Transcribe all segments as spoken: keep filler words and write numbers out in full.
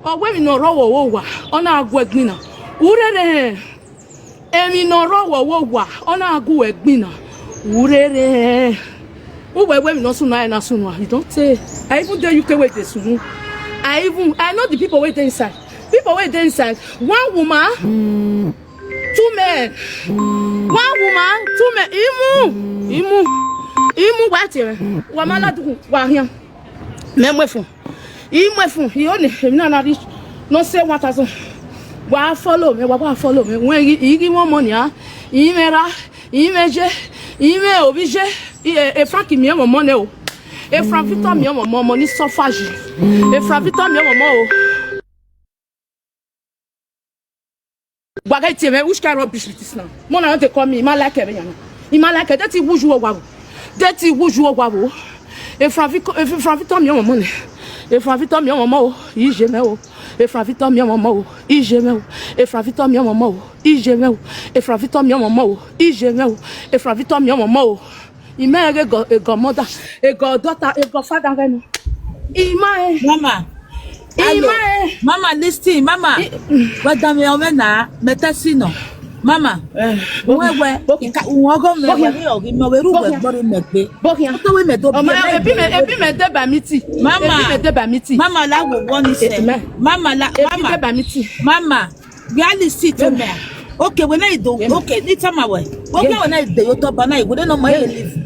Ọ wẹ emwi ne ọ rrọọ wẹ owa, ọ na gu ẹgbin na. U rherhe hẹn. Emwi ne ọ rrọọ wẹ owa, ọ na gu ẹgbin na. U rherhe hẹn. U wẹ wẹ emwi ne ọ sunu, a na sunu, I don't say. I even dey U K wey dey sunu. I even, I know the people wey dey inside. People wey dey inside. One woman, two men. One woman, two men. Imu, imu, imu, wa tie mwẹ. Wa ma ladighẹ, wa khian. Mẹ mu efun. I mu efun, I ho ne emwi na na rhie ne ọ sẹ one thousand. Wa follow mẹ, wa wa follow mẹ. Wẹ I ghi, I ghi mwẹ ọmọ nia, I mwẹ erha, I mwẹ iye, I mwẹ ovbi iye. I, e, e Frank miẹn mwẹ ọmọ nẹ o. E Frank Victor miẹn mwẹ ọmọ, ọmọ ni suffer yi. E Frank Victor miẹn mwẹ ọmọ o. Wa gha tie mwẹ, which kind rubbish be this now? Mọ na no dey call me, I ma like ẹre yan na. I ma like ẹre, de te I wu uwu owa vbo. De te I wu uwu owa vbo. E Frank Victor, e Frank Victor miẹn mwẹ ọmọ nẹ. E Frank Victor miẹn mwẹ ọmọ o, iye mwẹ o. E Frank Victor miẹn mwẹ ọmọ o, iye mwẹ o. E Frank Victor miẹn mwẹ ọmọ o, iye mwẹ o. E Frank Victor miẹn mwẹ ọmọ o, iye mwẹ o. E Frank Victor miẹn mwẹ ọmọ o. I ma rẹn ghe e godmother, e goddaughter, e godfather ghẹ nọ. I ma rẹn. Mama, I ma rẹn. Mama, listen, mama. Wa da mwẹ ọmọ na, mẹ tẹ si nọ. Mama, wẹ wẹ, ika, uwọn ọgọ mẹ, wẹ ghi ọghe mẹ, wẹ ru wẹ gbọre mẹ gbe. Bọkhian. Ọtọ wẹ mẹ do bi mẹ. Ebi mẹ, ebi mẹ de ba mi ti. Mama. Ebi mẹ de ba mi ti. Mama, la wo wọ ni sẹ. Mama, la, ebi mama. De ba mi ti. Mama. Reality to me. Okay, wẹ na do. Okay, ni tama wẹ. Okay, wẹ na do yo to ba na, wẹ no ma ye live.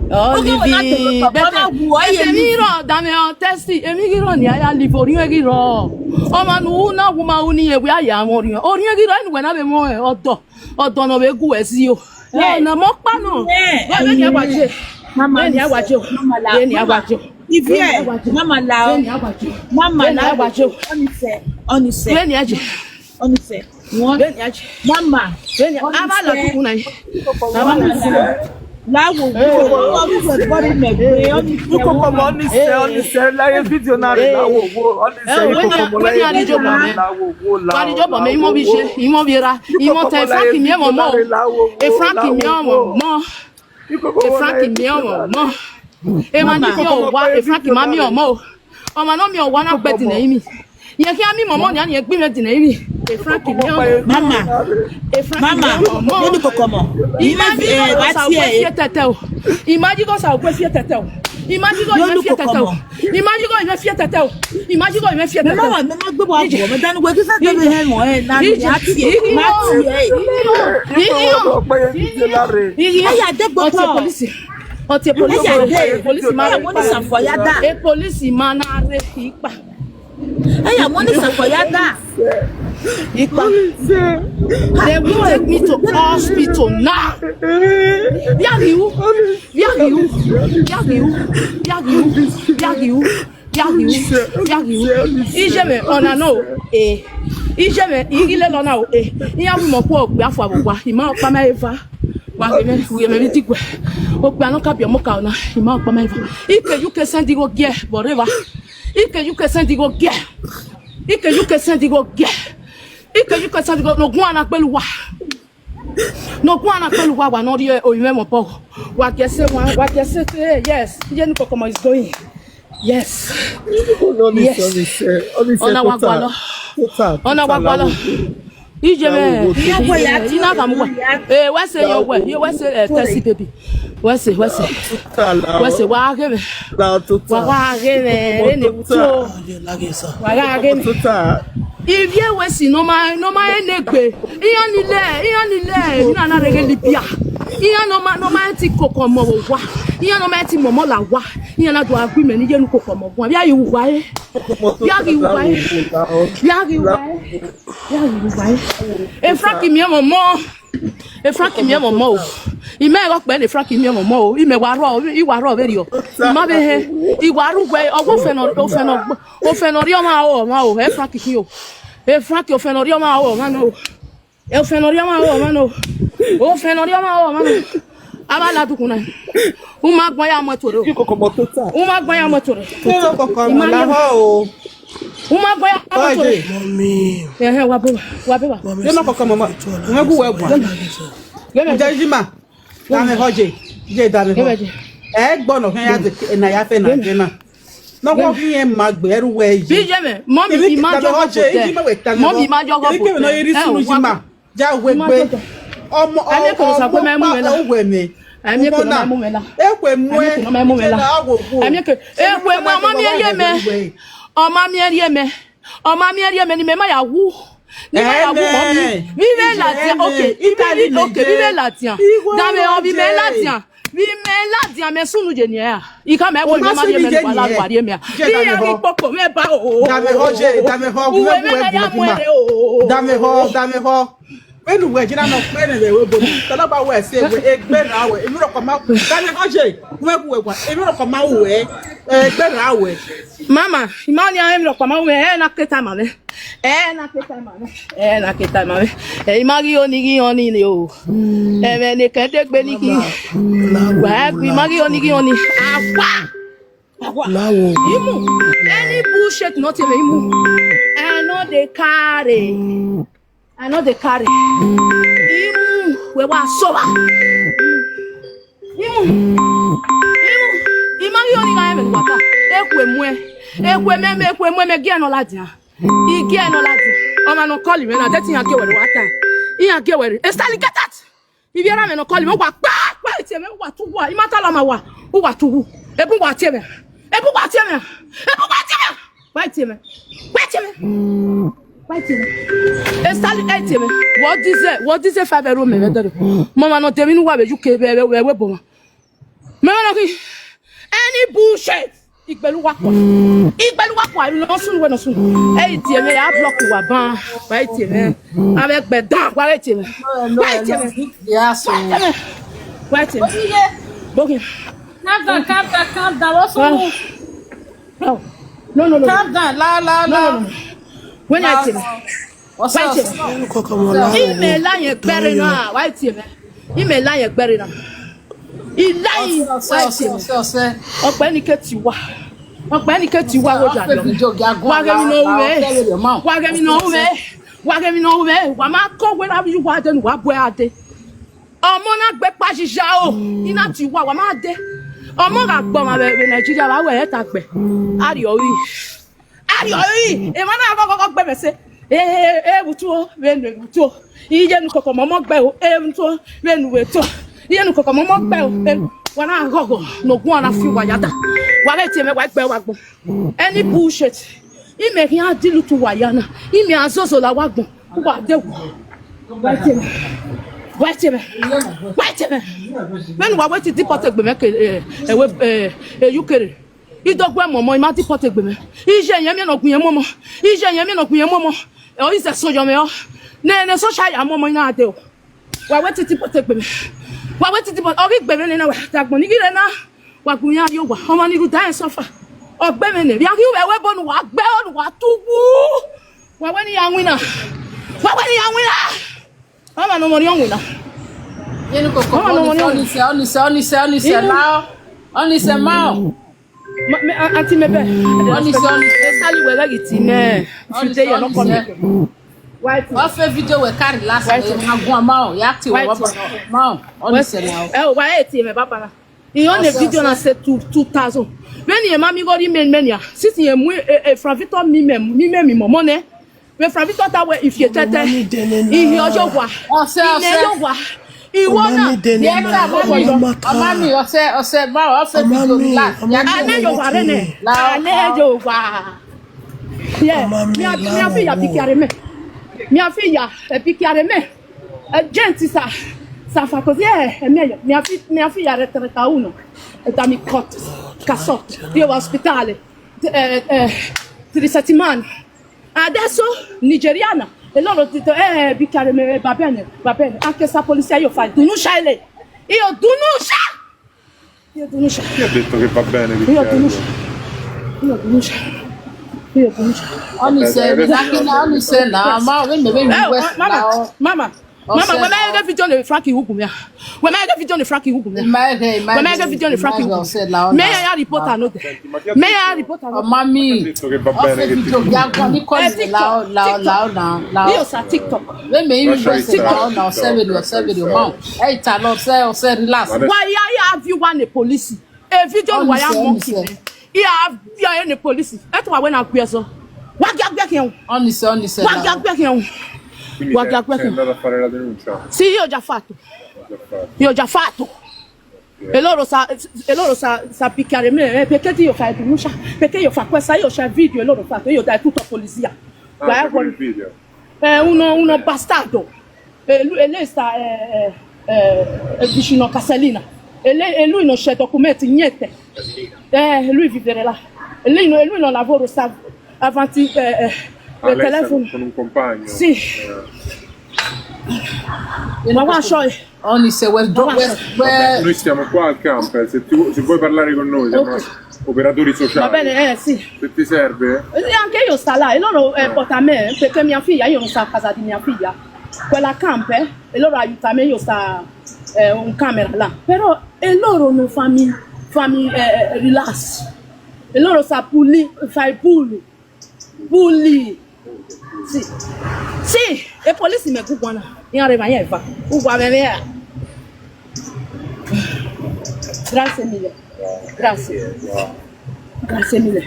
Oh, okay, wẹ na do yo to ba na, wẹ ye live. Emwi rọ, da mwẹ ọ test, emwi ghi rọ ni a ya live, orhiọn ghi rọ. Ọmwa ne u na wu ma ru ni, wẹ a ya mwẹ orhiọn. Orhiọn ghi rọ, enu wẹ na vbe mwẹ ọdọ. Ọdọ ne ọ vbe gu ẹ zio. Ẹ, na mọ kpa nọ. Vbene a wa je. Mama, vbene a wa je. Mama, la. Vbene a wa je. Ivie, mama lao. Mama lao. Ọnise, ọnise. Ọnise. Mama. Aba la kuku na. Aba la kuku. La wo wo. Ukoko mọ ọnise, ọnise, la ye video na re la wo wo. Ọnise, ukoko mọ la ye video na re la wo wo. Wa ni jobọ mẹ, imọ bi je, imọ bi ra, imọ tẹ Frank miẹn ọmọ. E Frank miẹn ọmọ. E Frank miẹn ọmọ. Emwa ni miẹn owa, e Frank ma miẹn ọmọ o. Ọmwa ne ọ miẹn owa na gbe ẹdin ne imẹ. Rẹn khian miẹn ọmọ nian, rẹn gbe imẹ ẹdin ne imẹ. E Frank miẹn ọmọ. Mama. E Frank miẹn ọmọ. Mama, koko mọ. I ma yi gho sa ogue fi tẹtẹ o. I ma yi gho sa ogue fi tẹtẹ o. I ma yi gho imẹ fi tẹtẹ o. I ma yi gho imẹ fi tẹtẹ o. I ma yi gho imẹ fi tẹtẹ o. Mama, mama, gbe wa gbo, mẹ danu we kisa de me he mo, eh, na ni a tie, ma tie. Aya de gbo. Ọ tie police. Ọ tie police. Aya de. Police ma. Aya, wọ́n ní sàfọ̀yá dà. E police ma na re ikpa. Aya, wọ́n ní sàfọ̀yá dà. Ikpa. They will take me to hospital now. Where are you? Where are you? Where are you? Where are you? Where are you? Yaghiu, yaghiu, yaghiu. Iye mwẹ, ọna nọ o, eh. Iye mwẹ, I ghi lele ọna o, eh. Iran wi mọ khuo okpia fua vbe owa, I ma ọkpa ma eva. Wa ghe mwẹ, ghe mwẹ vbe diguẹ. Okpia nọ ka biẹ ọmọ ka ọna, I ma ọkpa ma eva. I ke, you can send igho gie, but reva. I ke, you can send igho gie. I ke, you can send igho gie. I ke, you can send igho, no guan na gbelu wa. No guan na kpelu wa, wa ne ọ rhie orinmwẹ mwẹ obọ. Wa gie ẹse wa, wa gie ẹse te, yes. Iye ni koko mọ is going. Yes. Yes. Ọna wa gualọ. Ọna wa gualọ. Iye mwẹ. I na gha mu wa. Eh, wẹ sẹ yo wẹ, yo wẹ sẹ, eh, Tessy baby. Wẹ sẹ, wẹ sẹ. Wẹ sẹ, wa ghe mwẹ. Wa, wa ghe mwẹ, re ne wutu o. Wa gha ghe mwẹ. Ivie wẹ si ne ọ ma, ne ọ ma rẹn ne egbe. Iran ni lẹ, iran ni lẹ, iran na rre ghe Libya. Iran ne ọ ma, ne ọ ma rẹn ti koko ọmọ vbe owa. Iran ne ọ ma rẹn ti mọmọ la owa. Iran na do a gu imẹ ne iye ne u koko ọmọ guan. Via ghi uwa re. Via ghi uwa re. Via ghi uwa re. Via ghi uwa re. E Frank miẹn mwẹ ọmọ. E Frank miẹn mwẹ ọmọ o. I ma ghe ọkpẹ ne Frank miẹn mwẹ ọmọ o. I mẹ wa rrọọ, I wa rrọọ vberriọ. I ma vbe hẹn. I wa rre uwẹ, ọ wẹ ofẹn nọ, ofẹn nọ, ofẹn ne ọ rhie ọmwa aro ọmwa o. E Frank khin o. E Frank, ofẹn ne ọ rhie ọmwa aro ọmwa nọ o. Ofẹn ne ọ rhie ọmwa aro ọmwa nọ o. Ofẹn ne ọ rhie ọmwa aro ọmwa nọ o. Avbe aladukun na. U ma gbọn ya mu ẹtuẹ re o. U ma gbọn ya mu ẹtuẹ re. Koko mọ lahọ o. U ma gbọn ya mu ẹtuẹ re. Mummy. Ẹhẹn, wa bẹ wa, wa bẹ wa. Mummy, ye ma koko mọ ma. Mẹ gu wẹ gua. Ǹjẹ́ yí mà? Dame họje. Ye dame họje. Ẹ gbọ́ nọ kẹ́ ya de, ẹ na ya fẹ́ na, ẹ na. Ne ọ ghi rẹn ma gbe ẹre uwẹ yi. Bi ye mwẹ, mummy, ima jọgọ botẹ. Mummy, ima jọgọ botẹ. Ẹ, wa. Ima jọgọ. Ọmọ, ọmọ, ọmọ, uwẹ mwẹ. Ẹmie ke nọ ma mu mwẹ la. Ekhue muẹn. Ẹmie ke nọ ma mu mwẹ la. Ẹmie ke, ekhue muẹn, ọ ma miẹn rhie mẹ. Ọ ma miẹn rhie mẹ. Ọ ma miẹn rhie mẹ ne imẹ ma ya wu. Ne imẹ ya wu, mummy. Vbe imẹ ladian, okay. Italy, okay, vbe imẹ ladian. Danmwehọ, vbe imẹ ladian. Vbe imẹ ladian, mẹ sunu ye nian. I khama ẹvbo, imẹ ma rhie mẹ ne uwa la, uwa rhie mẹ. Iran ghi kpokpo mwẹ ba o. Danmwehọ ye, danmwehọ, uwẹ mwẹ ne ya mu ẹre o. Danmwehọ, danmwehọ. Vbene uwẹ jina nọ kpẹrẹ vbe ẹvbo, tọlọba wẹ sẹ wẹ egbe ra wẹ, emwi rọkpa ma, danmwehọ ye, wẹ gu wẹ wa, emwi rọkpa ma wẹ, egbe ra wẹ. Mama, ima ọnii, emwi rọkpa ma wẹ, ẹ na keta ma mwẹ. Ẹ na keta ma mwẹ. Ẹ na keta ma mwẹ. Ẹ, ima ghi oni ghi oni ni o. Ẹmwẹ ne kẹdegbe ni ghi. Wa gbe, ima ghi oni ghi oni. Awa. Awa. Imu. Any bullshit not in imu. I no dey carry. I no dey carry. Imu, wẹ wa sọvba. Imu. Imu. Ima ghi oni gha ẹmwẹ ne uwa ta. Ekhue muẹn. Ekhue mẹ, ekhue muẹn, mẹ gie nọ ladian. I gie nọ ladian. Ọmwa ne ọ call mwẹ na, de te iran gie wẹ rre, wa ta. Iran gie wẹ rre. Estali, get out! Ivbi erha mwẹ ne ọ call mwẹ, uwa kpa, kpa tie mwẹ, uwa tu uwa. I ma ta la ma uwa, uwa tu uwu. Ebu uwa tie mwẹ. Ebu uwa tie mwẹ. Ebu uwa tie mwẹ. Wa tie mwẹ. Wa tie mwẹ. Wa tie mwẹ. Estali, e tie mwẹ. Wẹ ọdizẹ, wẹ ọdizẹ five euro mẹ vbe dọrọ. Mama nọ de emwi ne uwa vbe U K vbe, vbe, vbe, vbe bo mwa. Mẹ vbe nọ khin, any bullshit. Igbelu wa kua. Igbelu wa kua, emwi ne ọ sunu wẹ ne ọ sunu. E i tie mwẹ, a block uwa ban. Wa i tie mwẹ. Avbe ẹgbẹe dan, wa i tie mwẹ. Wa i tie mwẹ. Wa i tie mwẹ. Wa i tie mwẹ. Bogin. Calm down, calm down, calm down. What's wrong? No, no, no, no. Calm down, la, la, la. No, no, no. Wẹ ne a tie mwẹ. Wa i tie mwẹ. Imẹ la yẹn gbẹre na, wa i tie mwẹ. Imẹ la yẹn gbẹre na. I la yi, wa i tie mwẹ. Ọkpẹ ni ke tie uwa. Ọkpẹ ni ke tie uwa wo dia lọ. Wa ghe emwi ne ọ ru mwẹ. Wa ghe emwi ne ọ ru mwẹ. Wa ghe emwi ne ọ ru mwẹ. Wa ma kọ wẹ ra vbe uwa dee ne uwa bu ẹre dee. Ọmọ na gbe ekpa zizia o, I na tie uwa, wa ma dee. Ọmọ gha gbe ọmwa vbe, vbe Nigeria, wa wẹ ẹre ta gbe. Arriọri. Arriọri. Emwa na vbe ọghọghọ gbe mwẹ sẹ. E, e, e, vbe utu o, vbe enu, vbe utu o. Iye ne ukoko ọmọ gbe o, e, vbe utu o, vbe enu, vbe utu o. Iye ne ukoko ọmọ gbe o, e, wa na ghọghọ, ne ogun na fi uwa ya da. Wa vbe tie mwẹ, wa gbe wa gbọn. Any bullshit. Imẹ khian deal utu uwa ya na. Imẹ a zozo la wa gbọn. Uwa de wo. Wa tie mwẹ. Wa tie mwẹ. Wa tie mwẹ. Vbene uwa wẹ te deport egbe mwẹ ke, eh, eh, we, eh, eh, U K rre. I do gu ẹmwẹ ọmọ, I ma deport egbe mwẹ. Iye ẹyẹnmẹ ne ọ gu irẹn mu ọmọ. Iye ẹyẹnmẹ ne ọ gu irẹn mu ọmọ. Ọ i zẹ eso yọ mwẹ ọ. Ne, ne social ya mu ọmọ, I na de o. Wa wẹ te deport egbe mwẹ. Wa wẹ te deport, ọ ghi gbe mwẹ nena, wa da agbọn ni ghi rre na. Wa gu iran rrie owa, ọmwa ni rhunmwuda rẹn suffer. Ọ gbe mwẹ nẹ, vbe a ghi ru vbe ẹvbo ne uwa gbe ẹre ne uwa tu wu. Wa wẹ ne iran winna. Wa wẹ ne iran winna. Ọmwa ne ọmọ riẹn winna. Yẹn ne ukoko, ọmwa ne ọmọ riẹn winna. Ọnise, ọnise, ọnise, ọnise, lao. Ọnise, mao. Ma, me, a, aunty, me bẹ. Ọnise, ọnise. Sali wẹ ghẹ ghi ti mẹ. If you dey here, no call me. Wa fe video wẹ carry last night, ma gu mao, ya ti wẹ baba mao. Ọnise, lao. Ẹ o, wa e tie mẹ baba na. Iran ne video na say two, two thousand. Vbene irẹn ma miẹn igho rhie imẹ, imẹ nia. Since irẹn mu, e, e, Frank Victor miẹn imẹ, miẹn imẹ miẹn ọmọ nẹ. Vbe Frank Victor ta wẹ ifi etẹtẹ. Ihi ọjọ wa. Ọsẹ, ọsẹ. Ihi ọjọ wa. Iwọ na. Ọmami, ọmami, ọsẹ, ọsẹ, ma, ọ fe video relax. Anẹ ye owa rre nẹ. Anẹ ye owa. Yeah. Mia, mia fi ya pikiare mẹ. Mia fi ya, eh, pikiare mẹ. Eh, gent sa, sa fa kozi, eh, eh, mia ya, mia fi, mia fi ya retreta uno. Eh, dami kot, kasot, di hospital, eh, eh, three thirty man. Adesso, Nigeriana, e lọrọ otito, eh, pikiare mẹ, eh, babene, babene. Anke sa polisi ayo fa, dunusha ele. Iyo, dunusha. Io dunusha. Chi ha detto che va bene, Io dunusha. Io dunusha. Io dunusha. Ọnise, Zakina, ọnise na, ma, we me, we me, eh, west mama, na, o. Mama. Mama, we ma ye video ne Frankie hu gu mẹ a. We ma ye video ne Frankie hu gu mẹ a. We ma ye video ne Frankie hu gu mẹ a. Me ya, ya reporter no de. Me ya reporter no de. Mami. Chi ha detto che va bene, che ti... Video, ya go, ni call me, lao, lao, lao, lao, lao. Io sa TikTok. We me, you go say, lao, lao, seven, seven, ma. Hey, ta lo, say, say, relax. Why are you have you one a police? A video why I'm monkey. Ia, ia ene polisi. Eto wa wẹ na gbe ẹzọ. Wa gia gbe khian. Ọnise, ọnise. Wa gia gbe khian. Quindi Wa gia gbe khian. Andata a fare la denuncia? Sì, io già fatto. Già fatto. Io già fatto. E loro sa, e loro sa, sa picchiare me, eh, perché io fai denuncia? Perché io fa questa, io c'è il video, e loro fa, io dai tutto a polizia. Ah, c'è pure il video. Eh, uno, uno bastardo. E lui, e lei sta, eh, eh, eh, vicino a Casalina. E lei, e lui non c'è documenti, niente. Eh, lui vivere là. E lui, no- e lui non lavora, sta avanti, eh, eh, Ah, il lei sta telefono. Con un compagno? Sì. Eh. Ma guarda, Onise, we're, do- we're, Vabbè, we're noi stiamo qua al camper, se tu, se vuoi parlare con noi, siamo Ok. operatori Va sociali. bene, eh, sì. Se ti serve? Eh, sì, anche io sta là, e loro eh, Ah. porta me, perché mia figlia, io non sto a casa di mia figlia. Quella camper, e loro aiuta me, io sta eh, un camera là. Però e loro non fammi, fammi eh, eh, relax. E loro sa puli, fai puli. Bully. Sì. Sì, e polisi mẹ gu guan na. Iran rre emwa iran eva. Uwa mwẹ mwẹ ra. Grazie mille. Grazie. Grazie mille.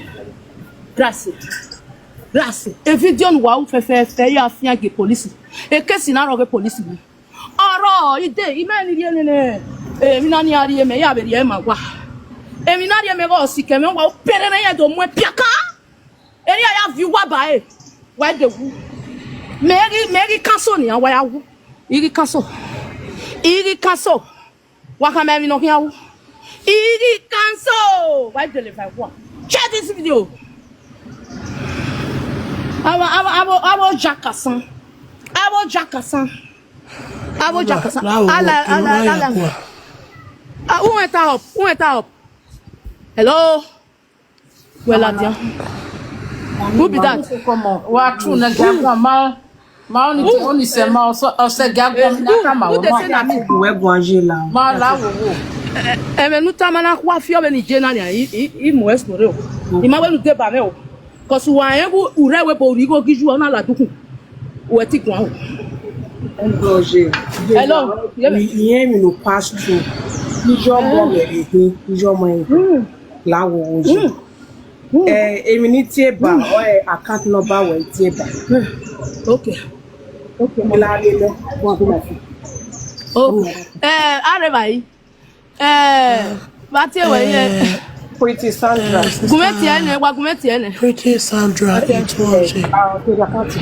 Grazie. Grazie. E vidio ne uwa ru fẹfẹfẹ, ya fian gie polisi. E kesi na rrọọ ghe polisi ru. Ọrọ ide, imẹ ni rhie nene. Emwi na ni a rhie mẹ, ya vbe rhie ma wa. Emwi na rhie mẹ ghe ọ sikẹ mwẹ, wa u pere ne ya do mu ẹn piaka. Erriọ a ya viọ uwa ba ẹre, wa de wu. Mẹ ghi, mẹ ghi kanso nian, wa ya wu. I ghi kanso. I ghi kanso. Wa khama emwi ne ọ khian wu. I ghi kanso. Wa deliver wa. Share this video. Avo, avo, avo, avo jakasan. Avo jakasan. Avo jakasan. Ala, ala, ala. Ah, who went up? Who went up? Hello? Wẹ ladian. Who be that? Come on. Wa true na ga guan ma. Ma oni te oni se ma ọsẹ, ọsẹ ga guan mi na ka ma wẹ ma. Wẹ guan je la. Ma la wo wo. Ẹmwẹ ne u tama na khua fi ọvbene I je na nia, I, I, I mu ẹse nore o. I ma wẹ ne u deba mwẹ o. Cause wa rẹn vbe urẹ wẹ bo ri igho ghi ju ọ na la dukhu. Wẹ ti guan o. Hello. Iye mi no pass through. Iye ọmọ rẹ rehie, iye ọmọ rẹ rehie. La wo wo yi. Eh, emwi ne I tie ba, ọ account number wẹ I tie ba. Okay. Okay, ma. La le lẹ, wa go my phone. Oh, eh, areva yi. Eh, va tie wẹ ye. Pretty Sandra. Gu mwẹ tie nẹ, wa gu mwẹ tie nẹ. Pretty Sandra, it was a Ah, to the account.